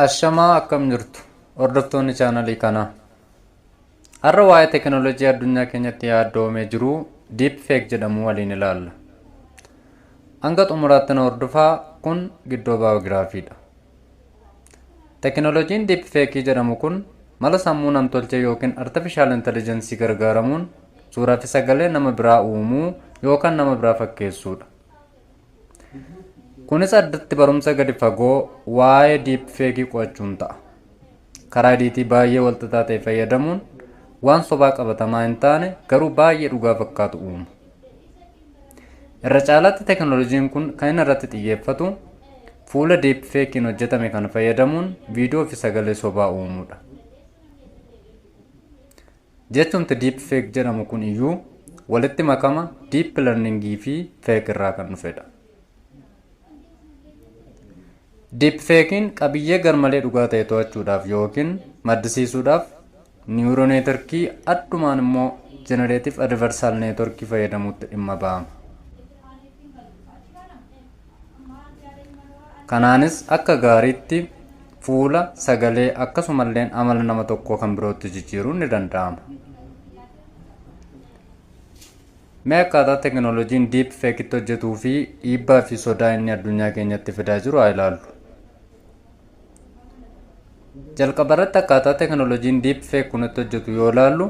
Ashamaa akkam jirtu hordoftoonni chaanalii kanaa. Har'a waa'ee teekinooloojii addunyaa keenyatti yaaddoomee jiru Deep Fake jedhamu waliin ilaalla. Hanga xumuraatti na hordofaa kun giddoo baayogiraafiidha. Teekinooloojiin Deep Fake jedhamu kun mala sammuu namtolchee yookiin artificial intelligence gargaaramuun suuraa fi sagalee nama biraa uumuu yookaan nama biraa fakkeessuudha. Kunis addatti barumsa gadi fagoo waa'ee Deep Fake qo'achuun ta'a. Karaa ediitii baay'ee walxaxaa ta'e fayyadamuun waan sobaa qabatamaa hin taane garuu baay'ee dhugaa fakkaatu uuma. Irra caalaatti teekinooloojiin kun kan inni irratti xiyyeeffatu fuula Deep Fake'n hojjetame kana fayyadamuun viidiyoo fi sagalee sobaa uumuudha. Jechumti Deep Fake jedhamu kun iyyuu walitti makama Deep Learning fi Fake irraa kan dhufedha. Deep Fake'n qabiyyee garmalee dhugaa ta'e to'achuudhaaf yookiin maddisiisuudhaaf Neural Network addumaan immoo Generative Adversarial Network fayyadamuutti dhimma ba'ama. Kanaanis akka gaariitti fuula, sagalee akkasumallee amala nama tokkoo kan birootti jijjiiruun ni danda'ama. Mee akkaataa teekinooloojiin Deep Fake'itti hojjetuu fi dhiibbaa fi sodaa inni addunyaa keenyatti fidaa jiru haa ilaallu. Jalqaba irratti akkaataa teekinooloojiin Deep Fake kun itti hojjetu yoo ilaallu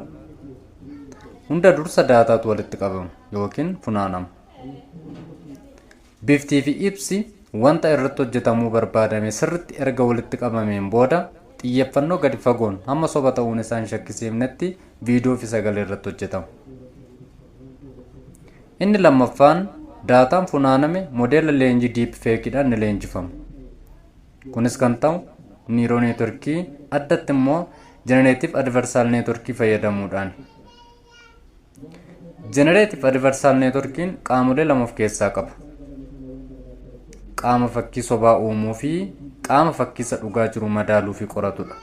hunda dursa daataatu walitti qabama yookiin funaanama. Biftii fi ibsi wanta irratti hojjetamuu barbaadame sirritti erga walitti qabameen booda xiyyeeffannoo gadi fagoon hamma soba ta'uun isaa hin shakkisiifnetti viidiyoo fi sagalee irratti hojjetama. Inni lammaffaan daataan funaaname modeela leenjii Deep Fake'dhaan ni leenjifama. Kunis kan ta'u Neural Network addatti immoo Generative Adversarial Network fayyadamuudhaan. Generative Adversarial Networkiin qaamolee lama of keessaa qaba. Qaama fakkii sobaa uumuu fi qaama fakkii isa dhugaa jiru madaaluu fi qoratudha.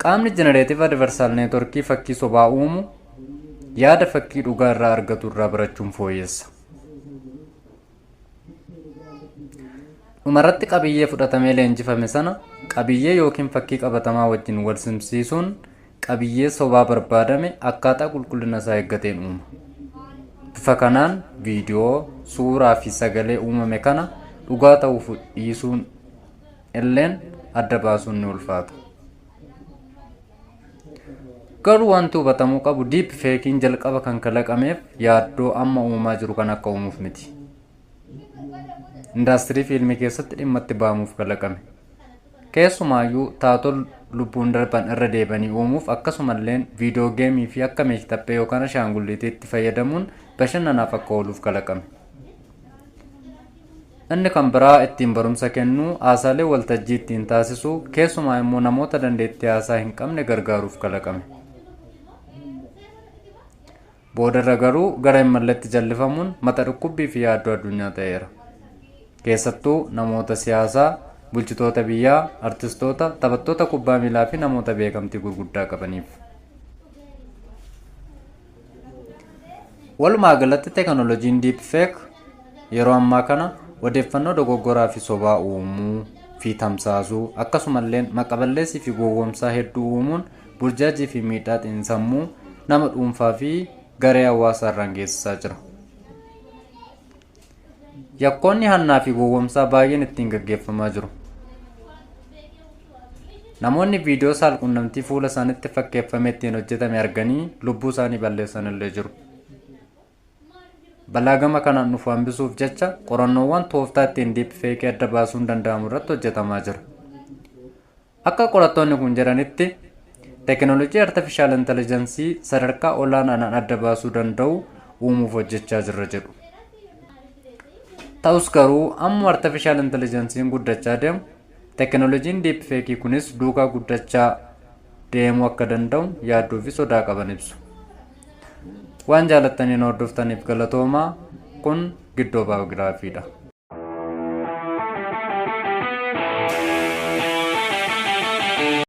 Qaamni Generative Adversarial Network fakkii sobaa uumu yaada fakkii dhugaa irraa argatu irraa barachuun fooyyessa. Dhumarratti qabiyyee fudhatamee leenjifame sana qabiyyee yookiin fakkii qabatamaa wajjin wal simsiisuun qabiyyee sobaa barbaadame akkaataa qulqullina isaa eeggateen uuma. Bifa kanaan viidiyoo, suuraa fi sagalee uumame kana dhugaa ta'uu dhiisuun illeen adda baasuun ni ulfaata. Garuu wanti hubatamuu qabu Deep Fake'n jalqaba kan kalaqameef yaaddoo amma uumamaa jiru kan akka uumuuf miti. Indaastirii fiilmii keessatti dhimma itti ba'amuuf kalaqame. Keessumaayyuu taatoo lubbuun darban irra deebanii uumuuf akkasumallee viidiyoo geemii fi akka meeshtaphee yookaan ashaangulliitiitti fayyadamuun bashannanaaf akka ooluuf kalaqame. Inni kan biraa ittiin barumsa kennuu, haasaalee waltajjii ittiin taasisuu, keessumaa immoo namoota dandeettii haasaa hin qabne gargaaruuf kalaqame. Boodarra garuu gara hin malletti jallifamuun mata dhukkubbii fi yaaddoo addunyaa ta'eera. Keessattuu namoota siyaasaa, bulchitoota biyyaa, artistoota, taphattoota kubbaa miilaa fi namoota beekamtii gurguddaa qabaniif. Walumaa galatti teekinooloojiin Deep Fake yeroo ammaa kana odeeffannoo dogoggoraa fi sobaa uumuu fi tamsaasuu akkasumallee maqaballeessii fi gowwoomsaa hedduu uumuun burjaajii fi miidhaa xiinsammuu nama dhuunfaa fi garee hawaasaa irraan geessisaa jira. Yakkoonni hannaa fi gowwoomsaa baay'een ittiin gaggeeffamaa jiru. Namoonni viidiyoo saalqunnamtii fuula isaanitti fakkeeffamee ittiin hojjetame arganii lubbuu isaanii balleessan illee jiru. Balaa gama kanaan dhufu hambisuuf jecha qorannoowwan tooftaa ittiin Deep Fake adda baasuun danda'amu irratti hojjetamaa jira. Akka qorattoonni kun jedhanitti teekinooloojii artificial intelligence sadarkaa olaanaadhaan adda baasuu danda'u uumuuf hojjechaa jirra jedhu. Ta'us garuu amma artificial intelligence'n guddachaa deemu teekinooloojiin Deep Fake kunis duukaa guddachaa deemuu akka danda'u yaaddoo fi sodaa qaban ibsu. Waan jaalattaniin hordoftaniif galatoomaa. Kun giddoo baayogiraafiidha.